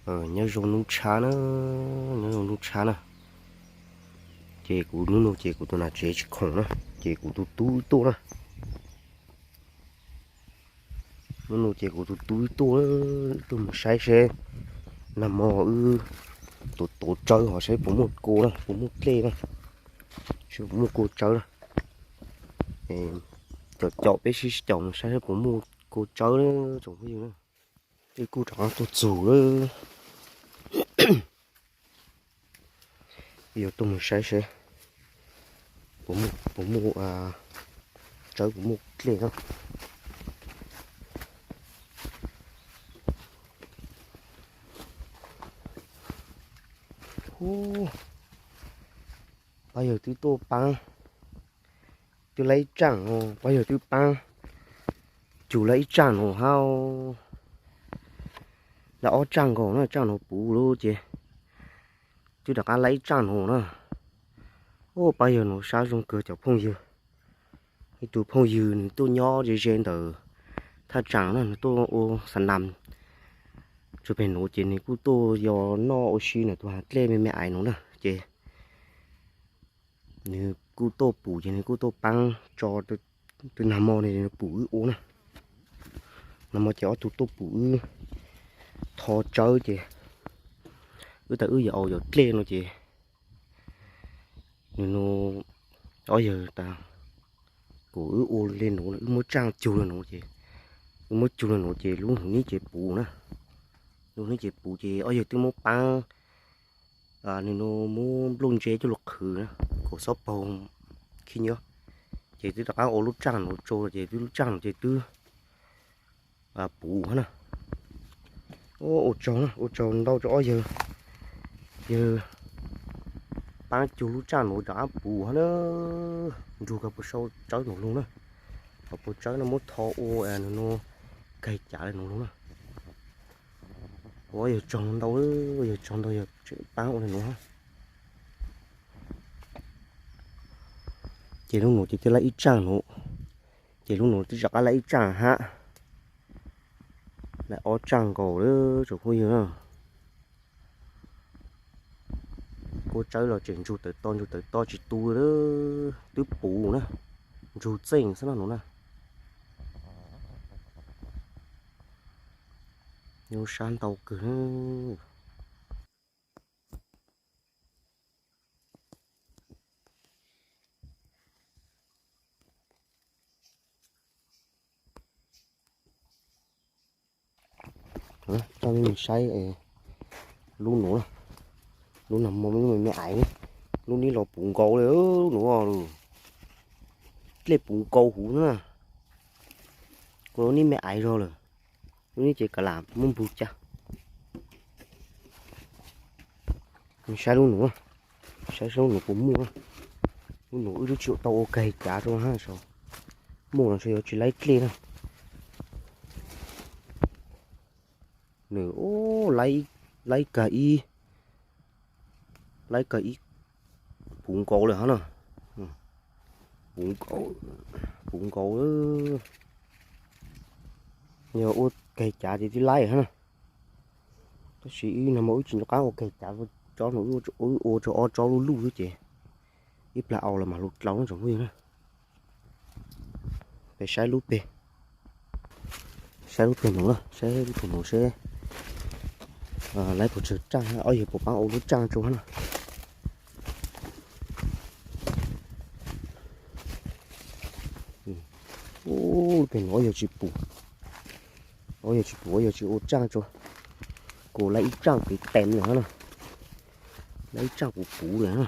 Nyob zoo hnub tshab na, nyob zoo hnub tshab na. Ces kuv hnub no ces kuv tus nam tsev tsis khoom na, ces kuv tus tub wb tuaj na. Hnub no ces kuv tus tub wb tuaj, wb tuaj mus saib seb nag hmo wb tuav tuav tsawb ho saib puas muaj ko na, puas muaj dlej na, saib puas muaj ko tsawb na. Caum caum peb sib caum mus saib saib puas muaj ko tsawb na tsoom phooj ywg na. Wb kuj rov qab tuaj txug lawm. Yuav tuaj mus saib seb puas muaj tsawb puas muaj dlej na. Ub, pab yawg twb tuaj paab, twb laib ib tsaaj, pab yawg twb paab cug laib ib tsaaj no hab. Laib ob tsaaj nkaus na, tsaaj no puv lawm ces twb rov qab laib ib tsaaj no na. Ub, pab yawg no sab zoo kawg cov phooj ywg. Ib tug phooj ywg nws tuaj nyob ze ze ntawm thaj tsam na, nws tuaj ua xa nas tsuas pem nuav ces nws kuj tuaj yos noj ua si ntawm tus hav dlej me me ais no na ces nws kuj tuaj pum ces nws kuj tuaj paab tso. Twb nag hmo nws pum wb ua na, nag hmo ces ob tug tuaj pum wb tho tsawb ces wb tas wb yuav au yuav dlej no ces nws nug ob yawg tas kom wb ua le nuav, wb muab tsaaj cug le nuav ces, wb muab cug le nuav ces lub hauv nib ces puv na. Lub hauv nib ces puv ces ob yawg twb muab paab, nws nug muab nplooj ntseb coj lug qhwv na, kom xob paug khib nyob, ces twb rov qab ua lub tsaaj nuav tso ces twb lub tsaaj nuav ces twb puv hab na. Ua tsaug na, ua tsaug ntau rua ob yawg, yawg paab cug lub tsaaj nuav rov qab puv hab na. Nrug kag puas sau tsawb nuav lug na, ho puas tsawb no muab tho ua nws nug kag cav le nuav lug na. Ua yawg tsaug ntau, yawg tsaug ntau yawg tseem paab ua le nuav hab. Ces lub nuav ces twb laib ib tsaaj nuav, ces lub nuav twb rov qab laib ib tsaaj hab. Laib ob tsaaj nkaus lawm tsoom phooj ywg na. Kua tsawb los tseem ntsug tawm to ntsug tawm to tsis tu lawm, twb puv na, ntsug txeej xwb na nuav na. Nyob sab ntau kawg na. Coj nej mus saib lub nuav, lub nag hmo me me ais, lub nib los puv nkaus le, lub nuav dlej puv nkaus huv na, kuas lub nib me ais zog lawm, lub nib ces kav lam muab npug ca. Saib lub nuav, saib saib lub nuav puas muaj. Lub nuav wb twb tsis tau ua kag cav rua hab, muaj los ntshe yuav tsis laib dlej na. Nws laib kag ib, laib kag ib puv nkaus lawm hab na. Puv nkaus, yog ua kag cav ces twb laib hab na. Tab sis ib nag hmo wb tsis nco qab ua kag cav, tsob no wb ua rau ob tsob luj luj xwb ces ib plag au los mam lug dlau na tsoom phooj ywg na. Peb saib lub peg, saib lub peg nuav na, saib lub peg nuav seb laib puas tsawg tsaaj, ob yawg puas paab ua lub tsaaj rua hab na. Lub peg nuav ob yawg tsis pum, ob yawg tsis pum, ob yawg tsis ua tsaaj rua, kuas laib ib tsaaj kev teem lawm hab na, laib ib tsaaj puv puv lawm hab na.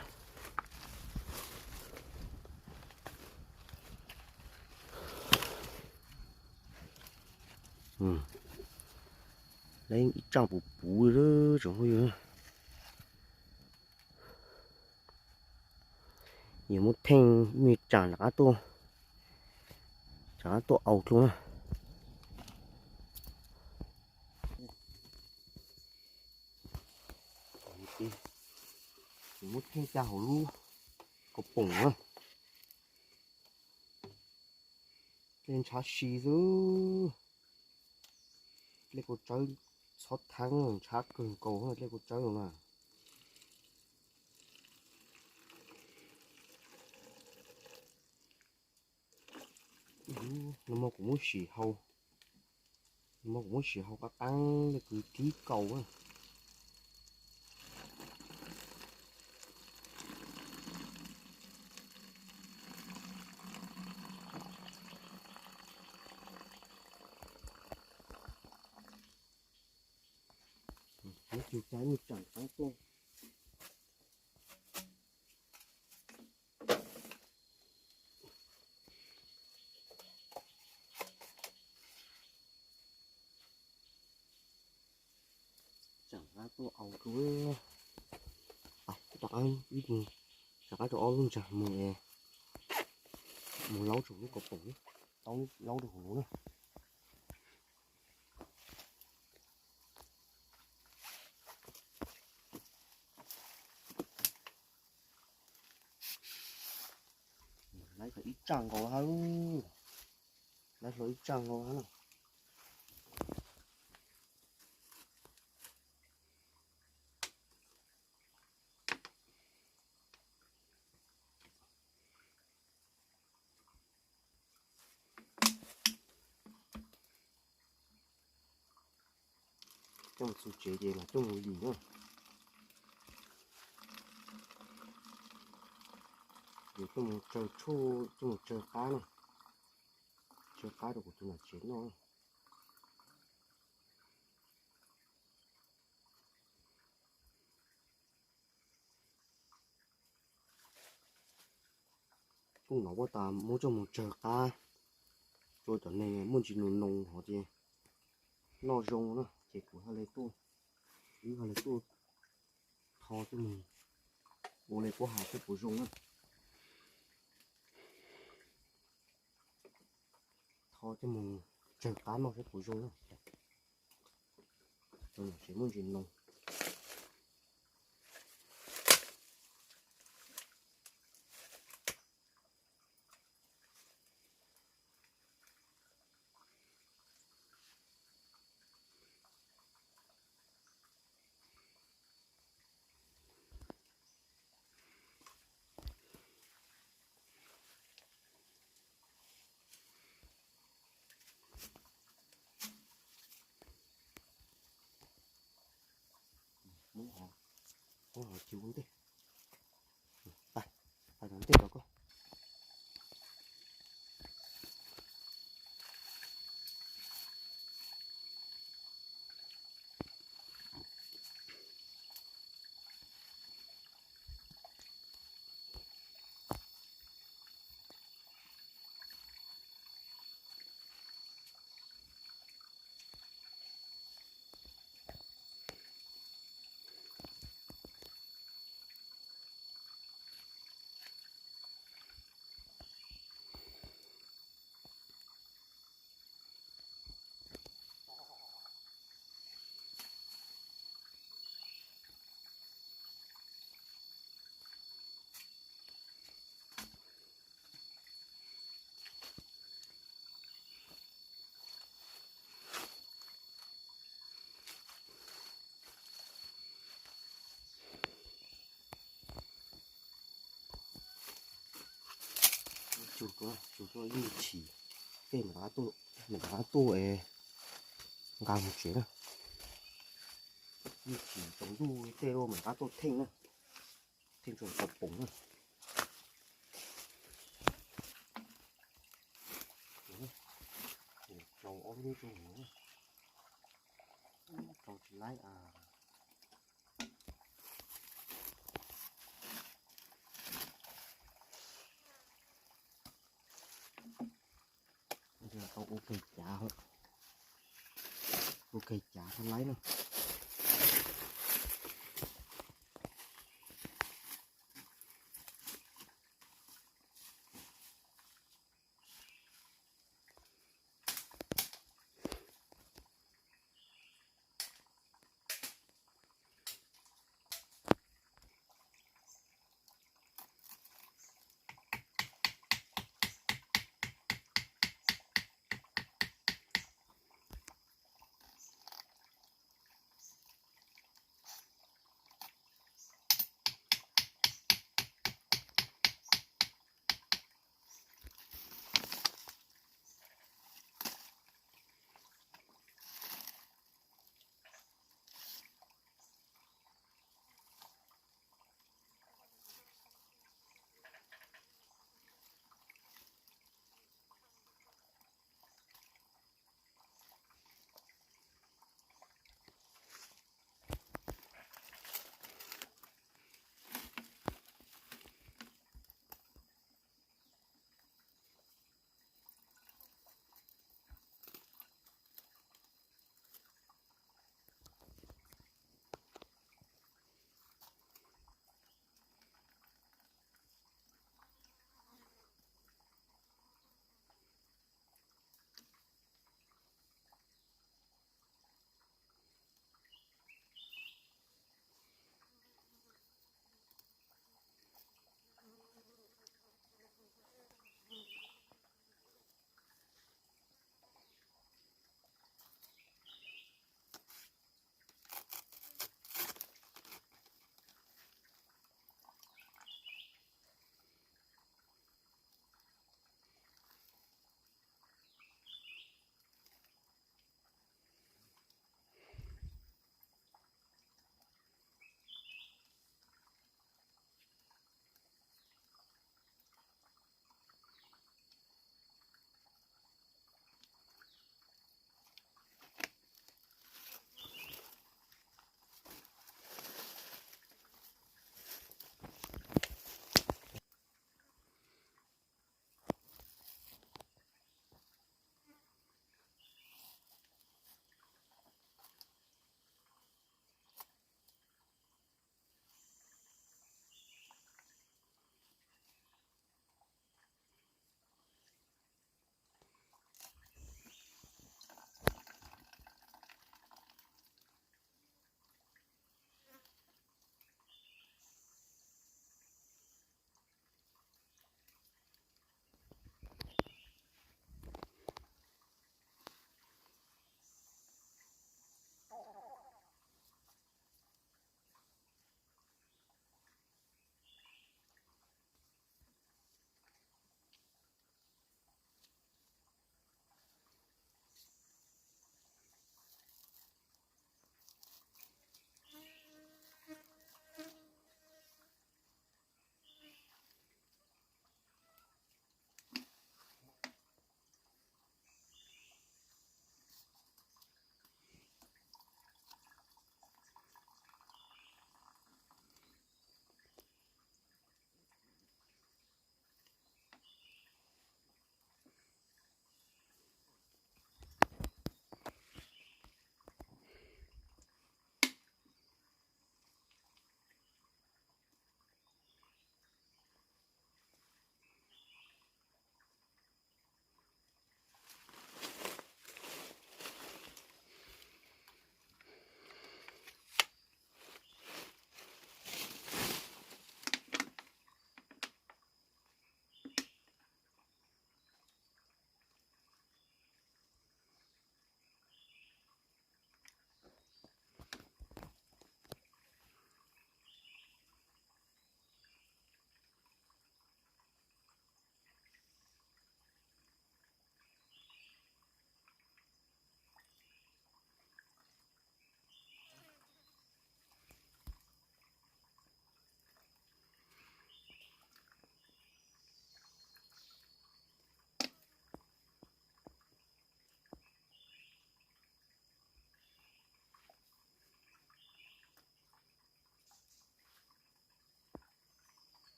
Laib ib tsaaj puv puv tsoom phooj ywg. Yuav muab theej me tsaam rov qab tuaj, rov qab tuaj au dlua na. Yuav muab theej ca hauv lub kaus poom na. Dlej ntshav si xwb, dlej kua tsawb Txhob thaab, ntshab kawg nkaus tej kua tsawb no na. Nag hmo kuv muab sim hau, nag hmo kuv muab sim hau qab qaab tej kwv tib kaus na. Muab cug cai muab tsaam qaab tuaj. Tsaam qaab tuaj au rua. Rov qab, rov qab rau ob lub ntsaag moog, moog laub rua lub kaus poom, laub rua huv nuav na. Laiv ib tsaaj nkaus hab, laiv hlo ib tsaaj nkaus hab na. Coj mus txug tsev ces mam coj mus lim na. Ces coj mus tsawg tshuaj, coj mus tsawg qab na. Tsawg qab rau kuv tug nam tsev noj. Kuj nov puab tas muab coj mus tsawg qab rua cov neeg muaj ntsis noo noo hov ces noj zoo na, ces kuv hab le tuaj, wb hab le tuaj tho coj mus ua le puab has seb puas zoo na. Tho coj mus tsawg qab noj seb puas zoo na. Tsev muaj ntsis noo. Muab hov cug ua ntej. Pais, pais tom ntej tom koj. Cug tuaj, cug tuaj ib me chim, tej mam rov qab tuaj nqa mus tsev na. Ib me chim tsaus ntuj tej mam rov qab tuaj theej na, theej rua kaus poom na. Rau ob lub rau, rau tsis laib a. Tau ua keg cav, ua keg cav tau laib na.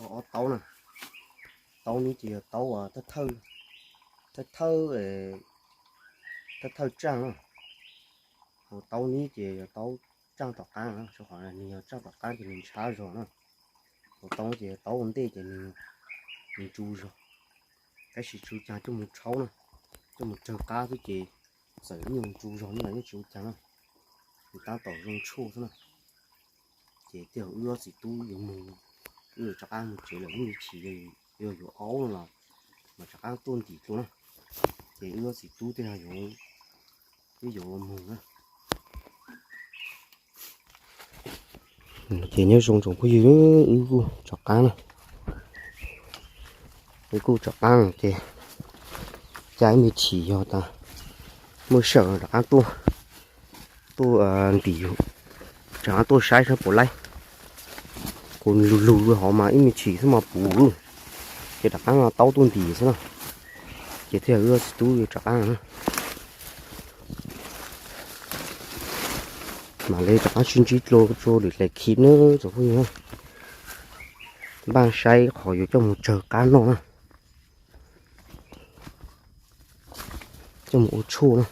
Ob taub na, taub neb ces yog taub thawj thawj, thawj thawj tsaaj na. Hos taub neb ces yog taub tsaaj tom qaab na, rau qhov nwg yog tsaaj tom qaab ces nwg ntshab zog na. Hos taub ces taub ua ntej ces nwg ntsu zog, tab sis tsi ua caag coj moog tshaub na, coj moog tsawg qaab xwb ces txawm nyuaj ntsu zog ne los yeej tsi ua caag na, nwg taab tom zoo tshuaj xwb na. Ces tej zaum wb ob txiv tub yuav moog, wb yuav rov qaab moog tsev lawm, wb me chim yog yuav aub no los mas rov qaab tuaj ntim dlua na. Ces wb ob txiv tub tej zaum yuav, wb yuav moog na. Ces nyob zoo tsoom phooj ywg, wb kuj rov qaab na, wb kuj rov qaab ces ca ib me chim yog tas muaj sij hawm rov qaab tuaj, tuaj ntim, rov qaab tuaj saib saib puas laib. Kuv lug lug hov mas ib me chim xwb mas puv, ces rov qaab taub tuaj ntim xwb na. Ces tej zaum wb ob txiv tub yuav rov qaab na. Mam le rov qaab sib ntsib dlua rua lwm daim clip na tsoom phooj ywg. Npaaj saib qhov yuav coj moog tsawg qaab noj na, coj moog ua tshuaj na.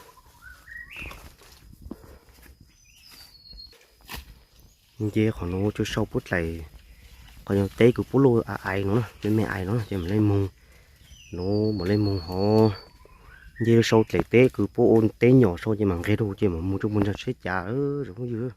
Nce qhov nuav rua sau puab dlaim, qhov nyuag teb kws puab luaj ais ais no na, me me ais no ces mam le moog, nuav mam le moog hov. Nce rua sau dlaim teb kws puab ua teb nyom sau ces mam nqeg rua ces mam moog rua puag ntsaag saib cas tsoom phooj ywg.